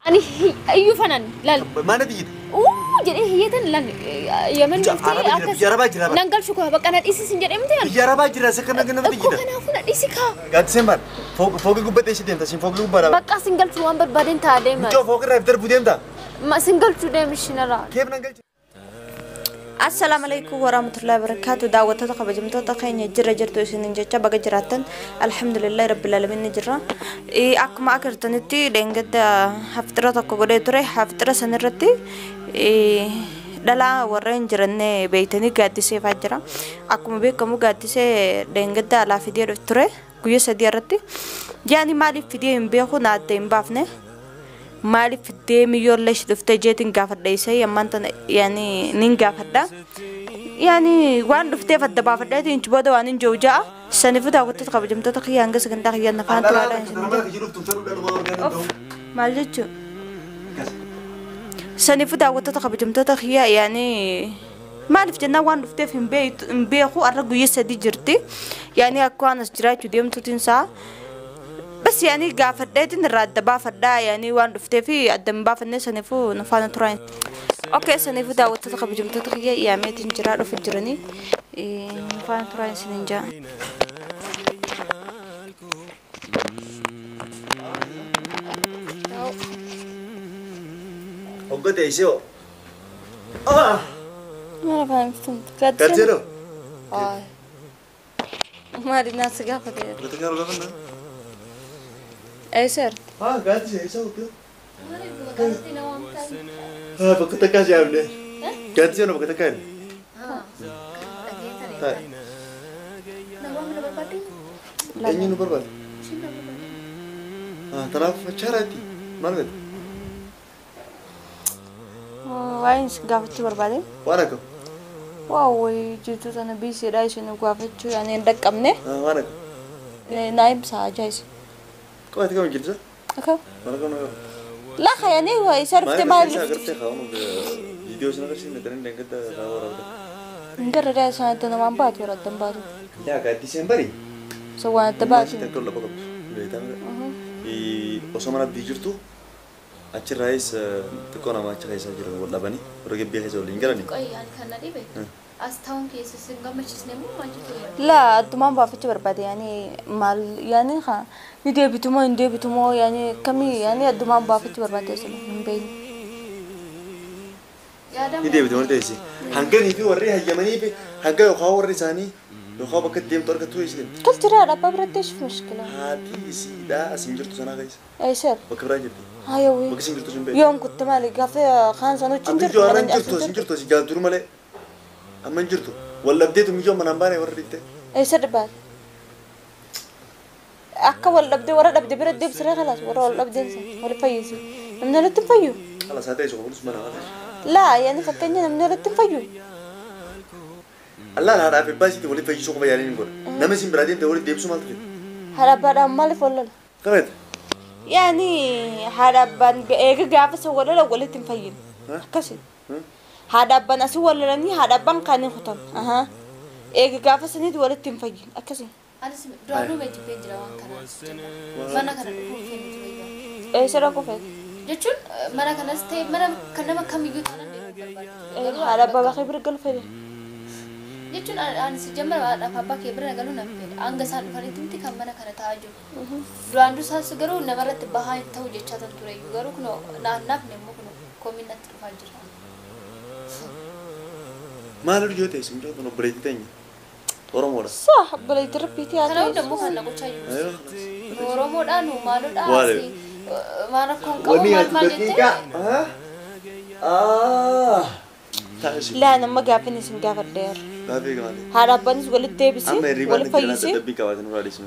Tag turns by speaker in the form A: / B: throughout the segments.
A: Ani iyyuu fanan laal.
B: Maana diyyita?
A: Jedhee hiyyeetan laal Yemen
B: dhuftee akkas. Biyya Arabaa jira.
A: Nan galchu koo bakka na dhiisi sin jedhee miti.
B: Biyya Arabaa jira isa kana nama diyyita.
A: Kanaafuu na dhiisi kaa.
B: Gaaddiseen baal fooqii gubbattee ishee deemta sin fooqii gubbaa dhaaba.
A: Bakka sin galchu waan barbaadeen ta'a deema.
B: Mucoo fooqii irraa darbuu deemta.
A: Sin galchu deemi ishiinarraa.
B: Keef nan galchu.
C: Assalaamu alaikum warahmatullahi wabarakatuh. Daawwattoota kabajamtoota keenya jira jirtu isiniin jecha baga jiraattan alhamdulillahi rabbil alamin ni jirra. Akkuma agartanitti dheengadda haftira tokko godhee ture. Haftira sanirratti dhalaa warreen jiranne beeytanii gaaddisee fa'aa jira. Akkuma beekamu gaaddisee dheengadda alaa fidee dhufe ture guyyaa sadii irratti. Yaani maaliif fidee hin beeku na adda hin baafne. Maaliif fiddee miyyoolle ishee dhuftee jeetiin gaafadha isee ammaan tana yaani nin gaafadha. Yaani waan dhufteef adda baafadheetiin achi booda waan hin jiru ja'a. Saniifuu daawwattoota kabajamtoota kiyya hanga sagantaa kiyya na faana turaadha isin jedha. Maal jechuun? Saniifuu daawwattoota kabajamtoota kiyya yaani maaliif jennaan waan dhufteef hin beeku har'a guyyaa sadii jirti. Yaani akka waan as jiraachuu deemtuutiin isaa. Bas yaani gaafadheetiin irraa adda baafadhaa yaani waan dhufteef adda hin baafanne saniifuu nu faana turan. Okay saniifuu daawwattoota kabajamtoota kiyya yaameetiin jiraa dhufu jiranii nu faana turan isiniin ja'a.
B: Hoggatee ishee hoo?
C: Maal afaan ibsuun?
B: Gaaddisee hoo?
C: Maali naas gaafate? Eessa jirti?
B: Haa gaaddisee eessa hoggaa? Haa bakka takkaa si yaamne. Gaaddisee bakka takkaa yaamne. Eenyu nu barbaade? Haa tanaaf achaaraatti maal beekta?
C: Waa'een isin gaafachuu barbaade?
B: Waan akkam?
C: Waa jituu sana biisiidha isin gaafachuu yaani hin dhaqqabne.
B: Waan akkam?
C: Naa ibsa ajaa'isa.
B: Qo'ati kam jilisa?
C: Akkam?
B: Maal akkam nama?
C: Lafa yaani waa isa dhuftee maal
B: dhufte? Agartee kaa'uun viidiyoo sana agarsiisne tan dheengadda kaa'uu waraabda.
C: Hin garra sana adda namaan baatu yeroo adda baatu.
B: Yaa gaaddiseen bari?
C: So waan adda baatu.
B: Takka lafa qabdu. Beektaa osoo mana abdii jirtu achirraayis xiqqoo nama achi keessa jiran wal dhabanii warra gibbii keessa waliin galanii.
A: Qoyyaan kan na dhibe as ta'uun keessa sin gammachiisne moo maal jechuudha?
C: Laa addumaan baafachuu barbaade yaani maal yaani ni deebitu moo hin deebitu moo yaani kamii yaani addumaan baafachuu barbaade sana hin beekne.
B: Ni deebitu moo teessi? Hanganii fi warri hayyamanii fi hanga yookaan warri isaanii yookaan bakka deemtu argattu eessa deemti?
C: Kalchiraadha abbaa biratti eessuuf mushkila.
B: Haati isiidhaa as hin jirtu sanaa keessa.
C: Eessa?
B: Bakka biraa jirti.
C: Hayyawii.
B: Bakka isin jirtu sin beektu.
C: Yoom kutte maali gaafa kaan sana wajjin jirtu.
B: Abiyyi warra hin jirtu as hin jirtu as gaal dur malee. Amma hin jirtu. Wal dhabdeetu miyyoo manaan baane warra dhiitte.
C: Eessa dhibaate? Akka wal dhabdee warra dhabde bira deebisiree khalaas warra wal dhabdeen sana wal fayyisi. Namni walitti hin fayyu.
B: Khalaas haa ta'e isa qofus mana haala.
C: Laa yaani fakkeenya namni walitti hin fayyu.
B: Allah haadhaa fi abbaa isiitti waliif fayyisuu qofa yaaliin hin godha. Nama isin biraa deemte walitti deebisuu maaltu fida?
C: Haadha abbaadhaan maaliif wal lola?
B: Qabeet.
C: Yaani haadha abbaan eega gaafa isa wal lola walitti hin fayyine. Akkasi. Haadha abbaan asii wal lolanii haadha abbaan kaan hin kutan. Eega gaafa saniitu walitti hin fayyine. Akkasi.
A: Anis duraanuu beejjifee jira waan kana. Mana kana dhufuuf kennu ture.
C: Eessa dhaquu feete?
A: Jechuun mana kanas ta'e mana kan nama kamiyyuu taanaan deemuu barbaadu.
C: Haadha abbaa bakka bira galu fedhe.
A: Jechuun ani si jammara haadhaaf abbaa kee bira galuu na fedha. Hanga isaan dhufanitti miti kan mana kana taa'aa jiru. Duraan dursaas garuu namarratti bahaa hin ta'u jechaa tan ture garuu kunoo naafne immoo kunoo koomiin natti dhufaa jira.
B: Maal hojii ta'e isin kun obboleettii teenya? Oromoodha.
C: Saa obboleettii rabbiitii haa
A: Kana hunda immoo kan na gochaa jiru. Oromoodhaa nu maalodhaa maal rakkoon qabu maal maal jettee?
C: Laa nama gaafin isin gaafadheera.
B: Gaafii maali?
C: Haadha abbaanis walitti deebisi, wal fayyisi,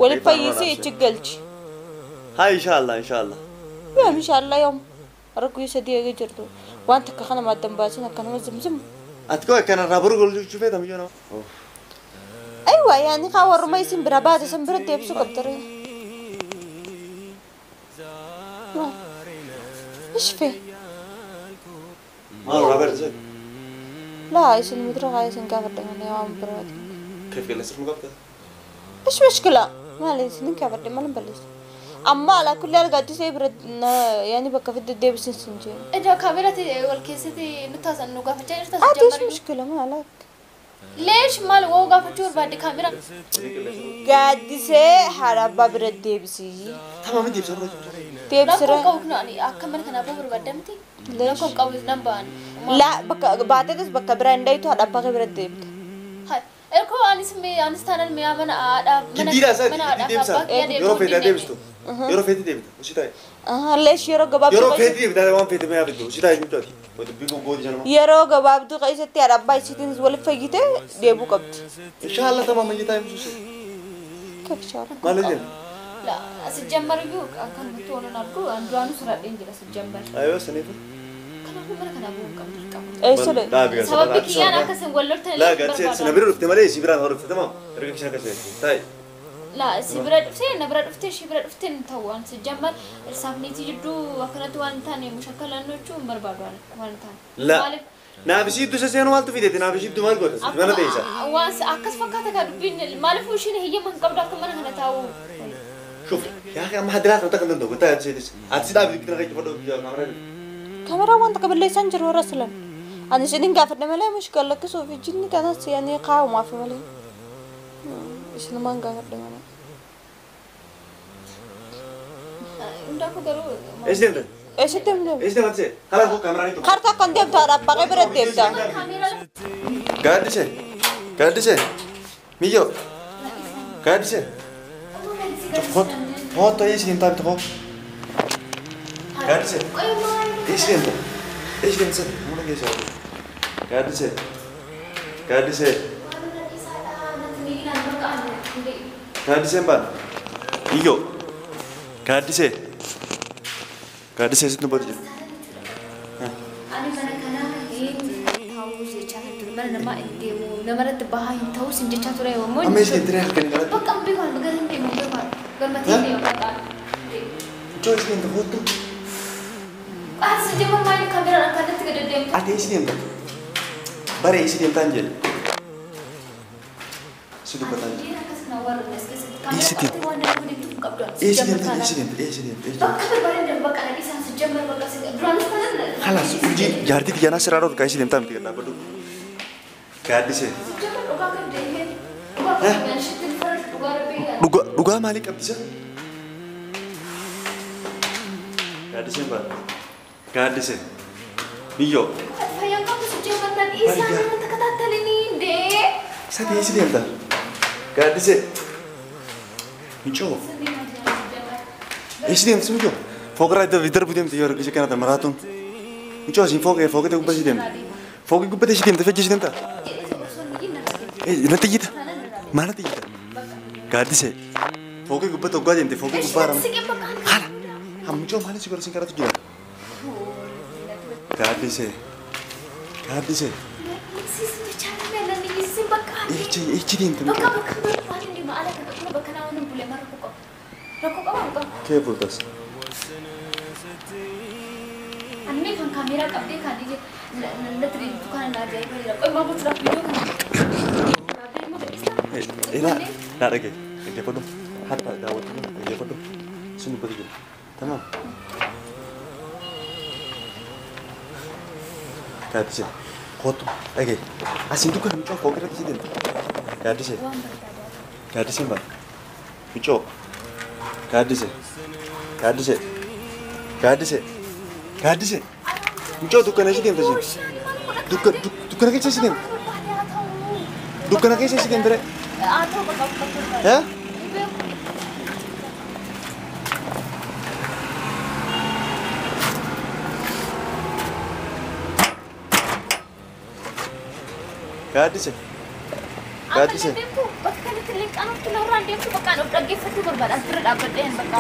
C: wal fayyisi ichi galchi.
B: Haa inshallah inshallah.
C: Yaa inshallah yoom rakkoo sadii eegee jirtu waan takka kana maddan baasin akkanuma zimzim.
B: Ati koo akkanarraa boru golchuu feeta miyyoo nama.
C: Aywa yaani kaa warruma isin bira baate san bira deebisuu qabdare. إيش فيه؟
B: ما رابر زين.
C: لا isin mudra isin gaafadhe waan biraati.
B: كيف قال لك مقابلة؟
C: إيش مشكلة؟ ما لي isin gaafadhe maal balleessu. Amma ala kulli gaaddisee bira yani bakka fidde deebisin sin jee.
A: Ija kaameeraatti wal keessatti nutti haasan nu gaafachaa jirta si
C: Ati
A: jammar.
C: mushkila maal?
A: Leesh maal woo gaafachuu barbaadde kaameeraa?
C: Gaaddisee haadha abbaa bira deebisii.
B: Tamam deebisa irra.
C: Deebisira.
A: Rakkoon qabu kun ani akka mana kanaa boo barbaadda miti. Rakkoon qabu nan ba'an.
C: La bakka baateetis bakka biraa hin dhayitu haadha abbaa kee bira deebita.
A: Erkoo anis mee anis taanaan mee mana haadha mana
B: Giddiidhaa isaati
A: mana
B: giddii
A: haadha
B: deebisa.
A: abbaa kiyya
B: Yeroo
A: deebi'uu
B: feete
A: hin
B: deebistu. Yeroo feete deebita. Usii taa'e.
C: Leesh yeroo gabaabduu
B: Yeroo feete deebita waan feete mee yaabiddu. Usii taa'e jechuudha. Dubbii goggooti sanuma.
C: Yeroo gabaabduu keessatti haadha abbaa isiitiin waliif fayyite deebuu qabdi.
B: Inshallah tamam mayyee taa'e musuuse.
C: Kafshaara.
B: Maal jenna?
A: La sijjambar iyyuu akkanumatti waan argu an duraanuu sodaadheen jira sijjambar.
B: Aywa saniifu.
A: Kanaafuu mana kanaa boo hin qabdu dirqama.
C: Eessa dha?
B: Dhaabi kan
A: Sababni kiyyaan akkasin wal loltan
B: Laa gaaddisee sana bira dhufte malee si biraan hordofte tamam. Erga kishaan akkasii taa'e.
A: La si bira dhuftee na bira dhuftee ishee bira dhuftee hin ta'u waan sijjambar irsaaf niitii jidduu akkanatti waan hin taane mushakkalaan jechuu hin barbaadu waan hin taane.
B: La.
A: Maaliif?
B: Naaf isiittu isa seenu maaltu fideeti? Naaf isiittu maal goota? Mana teessa.
A: Waan akkas fakkaata kaa dubbiin maaliif ishiin heeyyama hin qabdu akka mana kana taa'u.
B: شوف يا اخي ما حد لا تاخذ عنده قلت لها تسيدس هتسيد عبد كده غير فضل كاميرا
C: Kaameeraa wanta qaballeessaan jiru warra silan. Ani isinin gaafadhe malee mushkila lakkisuuf jinni kanas yani qaamumaaf malee. Isinumaan gaafadhe malee.
A: Hundaafuu garuu
B: ايش دمت
C: Eessatti deemte?
B: ايش دمت خلاص هو كاميرا نيتو
C: Kaartaa akkan deemtu haadha abbaa kee bira deemta.
A: kaameeraa
B: قاعد قاعد ميو قاعد خد خد ايش انت بتخو قاعد ايش انت ايش انت مو نجي سو قاعد قاعد قاعد بان ميو قاعد قاعد ستنو بدي
A: Ani mana kanaa hin taa'u jechaa ture mana namaa hin deemu namarratti bahaa hin ta'u sin jechaa ture yommuu
B: اما ايش انت رايح كان غلط
A: Bakka hin beeku ani gara hin deemu hin beeku galmatee hin deemu bakka.
B: جو ايش انت خد
A: Ati si jemma maali kaameeraan akkanatti gad deemtu?
B: Ati eessi deemta? Bara eessi deemtaan jedhe. Si dubbataan jedhe.
A: Akkas na warra as keessatti
B: Eessi
A: kaameeraa
B: deemta?
A: qabdee waan nama deemtu hin qabdu.
B: Eessi deemta? Eessi deemta? Eessi deemta? Eessi deemta?
A: Bakka barbaadeen deemu bakka na dhiisaa si jemma bakka si duraanis taanaan.
B: Halas urjii jaartii xiyyaanaa siraa dhorkaa eessi deemtaa miti dhaabbadhu. Gaaddisee.
A: Si jemma dhugaa qabdee dhugaa qabdee shitti farad dhugaa rabbii.
B: Dhugaa dhugaa maalii qabdisa? Gaaddiseen bara. Gaaddisee. Biyyoo.
A: Fayyaan qabdu si jemma na dhiisaa nama takataatalanii ndee.
B: Isa eessi deemta? Gaaddisee. Michoo. Eessi deemta michoo? Fooqirraa darbu deemte yoo argise kanata maraatuun. Michoo asiin fooqee fooqee gubbaa si deemte. Fooqee gubbaa si deemte fejjii si deemta. Natti iyyita. Maal natti iyyita? Gaaddisee. Fooqee gubbaa tokko deemte fooqee gubbaa rama. Haala. Hammichoo maal si godha sin karatu jira? Gaaddisee. Gaaddisee. Eechi eechi deemte michoo. Kee bultas.
A: Ani kan kaameeraa qabdee kan ije natti deemtu kana na ajaa'iba jira. Qoy maal gochuudhaaf viidiyoo kana?
B: Ilaa naa dhagee dhaggeeffadhu. Hatta daawwattu dhaggeeffadhu. Sin dubbatu jira. Tamam. Gaaddisee kootu dhagee. Asiin dukkana michoo fooqee irratti si deemta. Gaaddisee. Gaaddiseen bara. Michoo. Gaaddisee. Gaaddisee. Gaaddisee. Gaaddisee. Michoo dukkana si deemta siin. Dukkana keessa si deemta. Dukkana keessa si deemta. Hee? Gaaddisee. Gaaddisee.
A: Bakka kanatti illee qaanoftu narraan deemtu bakka of dhaggeeffachuu barbaada. As bira dhaabbadhee hin bakka.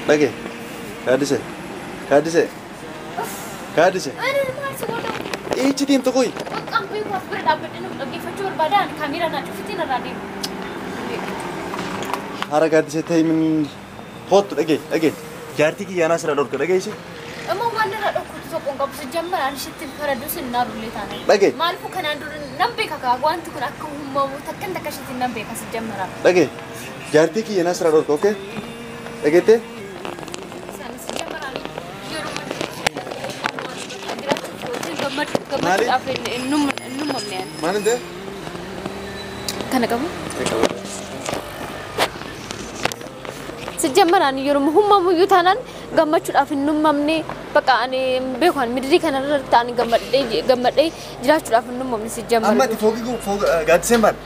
B: Dhagee. Gaaddisee. Gaaddisee. Gaaddisee.
A: Ani maal si godha?
B: Eechi deemta qoyi.
A: Bakka hin beeku as bira dhaabbadhee of dhaggeeffachuu barbaada. Ani kaameeraa naa cufitii narraa deemu.
B: Hara gaaddisee ta'e min kootu dhagee dhagee. Jaartii kiyyaanaa sirraa dhorka dhagee ishee.
A: Amma waan irraa dhorkutu tokko hin qabu. Sijjambar ani isheetti faradus hin naarullee taane.
B: Dhagee.
A: Maaliifuu kanaan dura nan beeka kaa wanti kun akka uumamu takkan takka isheetti nan beeka sijjambara.
B: Dhagee. Jaartii kiyyaanaa sirraa dhorka okee? Dhageettee?
A: Gammachuudhaaf hin uumamne ani.
B: Maal hin ta'e?
A: Kana qabu. Sijjamman ani yeroo uumamuyyuu taanaan gammachuudhaaf hin uumamne bakka ani beeku ani midirii kana irratti ani gammadhee jiraachuudhaaf hin uumamne sijjamman.
B: Amma ati fooqii gaaddiseen baal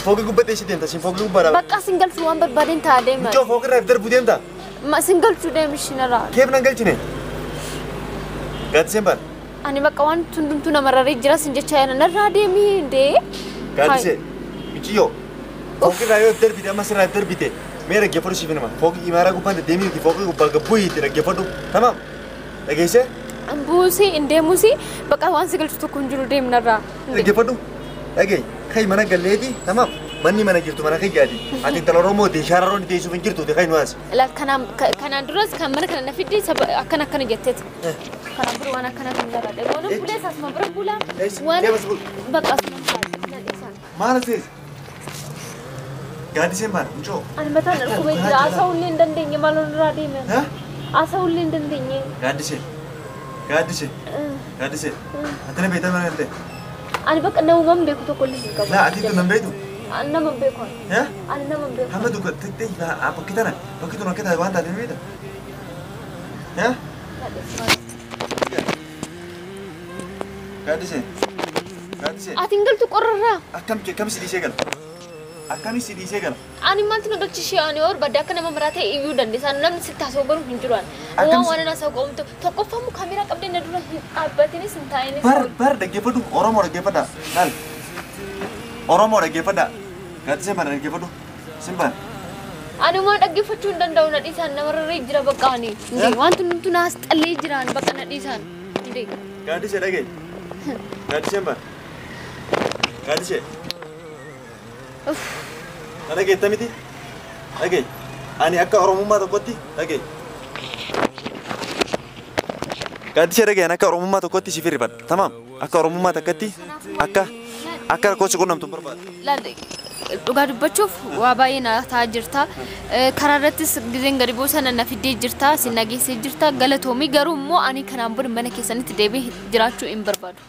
B: fooqii gubbattee ishee deemta siin fooqii gubbaadha.
A: Bakka sin galchuu waan barbaadeen ta'a deema.
B: Mucoo fooqii irraa darbuu deemta.
A: Sin galchuu deemi ishiinarraa.
B: Keef nan galchine? Gaaddiseen baal.
A: Ani bakka waan hundumtuu namarraree jira sin jecha yana narraa deemi dee.
B: Gaaddisee michiyyoo fooqii irraa yoo darbite amma sirraa darbite. Mee dhaggeeffadhu siif nama fooqii imaaraa gubbaan deemii miti fooqii gubbaa gabbuu hiitti dhaggeeffadhu tamaam dhageessee.
A: Buusii hin deemuusi bakka waan si galchu tokko hin jiru deemnarraa.
B: Dhaggeeffadhu dhagee kai mana galleeti tamaam manni mana jirtu mana kiyyaati ati intala Oromooti shaararoon teessuuf hin jirtu kai nu as.
A: Kanaan duras kan mana kana na fidde akkana akkana jetteeti. Kanaan dura waan akkana kan jaalladhe. Waan bulees asuma bira bulaa. Waan bakka asuma taa'e.
B: Maal ta'e? Gaaddiseen baana mucoo.
A: Ani mataan dhukubee jira haasa'uu hin dandeenye maal irraa deeme. Haasa'uu hin dandeenye.
B: Gaaddisee gaaddisee gaaddisee ati na beektaa mana ta'e.
A: Ani bakka namuma hin beeku tokko illee hin qabu.
B: Laa ati tun nan beektu.
A: Ani nama hin beeku. Ani nama hin beeku.
B: Hamma duuka ta'e bakki tana bakki tun akka taate waan taate beekta. Gaaddisee gaaddisee.
A: Ati hin galtu qorrarraa.
B: Akkam akkam si dhiisee gala? Akkami si dhiisee gala?
A: Ani maaltu na galchishee ani barbaadde akka nama maraa ta'e iyyuu dandeessa. Namni sitti haasa'u garuu hin jiru ani. Waan waan na haasa'u qoomtu tokkoffaamu kaameeraa qabdee na dura hin dhaabbatinis hin taa'inis.
B: Bar bar dhaggeeffadhu Oromoo dhaggeeffadha. Laal Oromoo dhaggeeffadha. Gaaddisee mana dhaggeeffadhu. Simbaan.
A: Ani waan dhaggeeffachuu hin danda'u na dhiisaan namarree jira bakka ani. Wanti numtu naas xallee jiraan bakka na dhiisaan.
B: Gaaddisee dhagee. Gaaddisee mbaan. Gaaddisee. Na dhageetta miti? Dhagee. Ani akka Oromummaa tokkotti dhagee. Gaaddisee dhagee ani akka Oromummaa tokkotti si firrifadha. Tamaam. Akka Oromummaa takkatti akka akka rakkoo si qunnamtu hin barbaadu.
A: Dhugaa dubbachuuf waa baay'ee na ta'aa jirta. Karaa irrattis gizeen gadi buusan na fiddee jirta, si nageessee jirta. Galatoomii garuu immoo ani kanaan booda mana keessanitti deebi'ee jiraachuu hin barbaadu.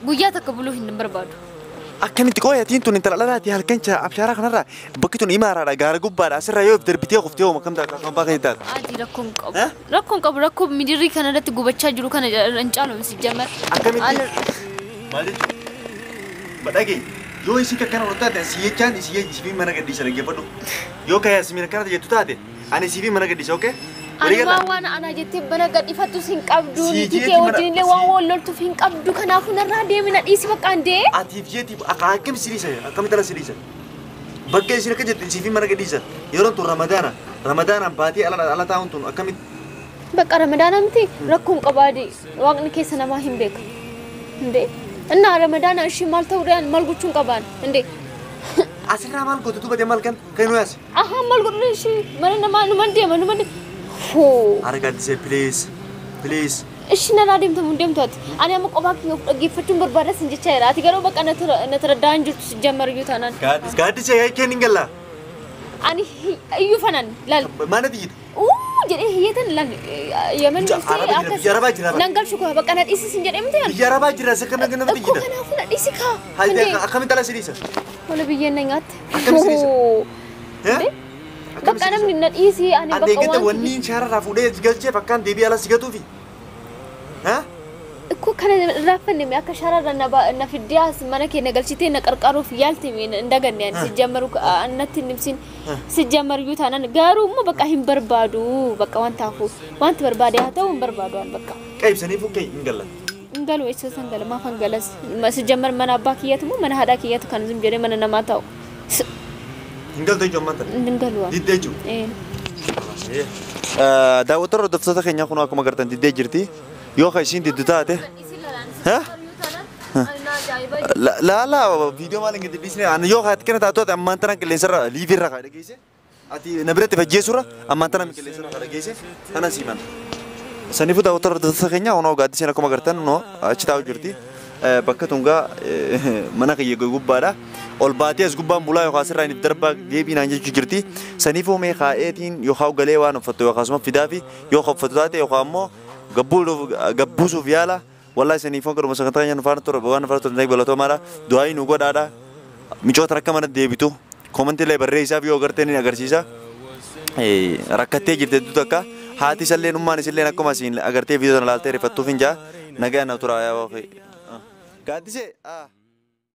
A: Guyyaa takka buluu hin barbaadu.
B: Akkamitti qooyatiin tun intala dhalaati halkan abshaaraa kanarraa bakki tun imaaraadha gaara gubbaadha asirraa yoo darbitee kuftee hooma kam taata kan baakee taata.
A: Ati rakkoon qabu. Rakkoon qabu rakkoo midirrii kanarratti gubachaa jiru kana hin caalomsi jamar.
B: Akkamitti? Maal jechuudha? Badhagee yoo isii akkana godhu taate si jechaan isii siifii mana gadhiisa dhaggeeffadhu. Yoo kayyaa si akkana jettu taate ani siifii mana gadhiisa okee?
A: Ani waan ana jettee mana gadhiifattus hin qabdu niitii kee wajjin illee waan wal loltuuf hin qabdu kanaafuu narraa deemi na dhiisi bakka andee.
B: Atiif jeeti akkam si dhiisa akkamitti ala si dhiisa? Bakka isin akka jette siifii mana gadhiisa yeroon tun ramadaana ramadaanaan baatee ala taa'uun tun akkamitti?
A: Bakka ramadaana miti rakkoon qabaadhi waaqni keessa namaa hin beeku. Indee innaa ramadaana ishii maal ta'uudhaan maal gochuun qabaan indee.
B: Asirraa maal gootu dubbate maal kan kan nu yaase?
A: Ahaa maal godhu ishii mana namaa numan deema numan deema.
B: Ara gaaddisee please please.
A: Ishi narraa deemtu mun deemtu ati. Ani amma qofaa kiyya of dhaggeeffachuun barbaada sin jechaa jira. Ati garuu bakka na taraddaa hin jirtu si jammaruyyuu taanaan.
B: Gaaddisee yaa'ii hin galla.
A: Ani iyyuu fanan laal.
B: Maal ati jita?
A: Uu jedhee hiyyeetan laal Yemen
B: dhuftee akkas. Biyya Arabaa jira.
A: Nan galchu koo bakka na dhiisi sin jedhee miti.
B: Biyya Arabaa jira isa akkamitti namatti
A: jita? Akkoo kanaafuu na dhiisi kaa.
B: Akkamitti ala si dhiisa?
A: Wala biyyeen na nyaatte.
B: Akkamitti si dhiisa?
A: Bakka namni na dhiisi ani bakka
B: waan. Wanni shaararraa fuudhee galchee bakkaan deebii ala si gatuufi.
A: Ikkoo kana irraaffanne akka shaararra na fiddee as mana kee na galchitee na qarqaaruuf yaalte hin daganne ani sijjammaru natti hin ibsin sijjammaruyyuu taanaan garuu immoo bakka hin barbaadu bakka waan taafu wanti barbaade haa ta'u hin barbaadu an bakka.
B: Qaybsaniif ukkee hin galan.
A: Hin galu eessa san gala maaf hin galas sijjammar mana abbaa kiyyaatu moo mana haadhaa kiyyaatu kan zim jedhee mana namaa ta'u.
B: Hin galtu jechuun ammaan tana?
A: Hin galu.
B: Diddee jechuun? Daawwattoota hordoftoota keenyaa kun akkuma agartan diddee jirti. Yoo ka isiin diddu taate. Laala viidiyoo maal hin gadhiisne ani yoo ka kana taatu ati ammaan tana qilleensarra liiviirra kaa dhageesse. Ati na biratti fajjeessurra ammaan tana qilleensarra kaa dhageesse kana sii mana. Saniifuu daawwattoota hordoftoota keenyaa kunoo gaaddiseen akkuma agartan kunoo achi taa'u jirti. Bakka tungaa mana kiyya gubbaadha. Ol baatee as gubbaan bulaa yookaan asirraa inni darbaa deebii naan jechuu jirti. Saniifuu mee kaa'eetiin yookaan galee waan uffattu yookaan asuma fidaa fi yoo uffatu taate yookaan immoo gabbuusuuf yaala Wallahi isiniif garuma sagantaa keenya nu faana ture waan nu faana turtaniif galatoomaadha. Du'aayii nu godhaadha. Micoota akka mana deebitu koomantii illee barreessaaf yoo agartee ni agarsiisa. Rakkattee jirti hedduu takka haati isallee ummaan isilleen akkuma asiin agartee viidiyoo sana laaltee rifattuuf hin jaa nagaa na tura yaa waaqi. Gaaddisee.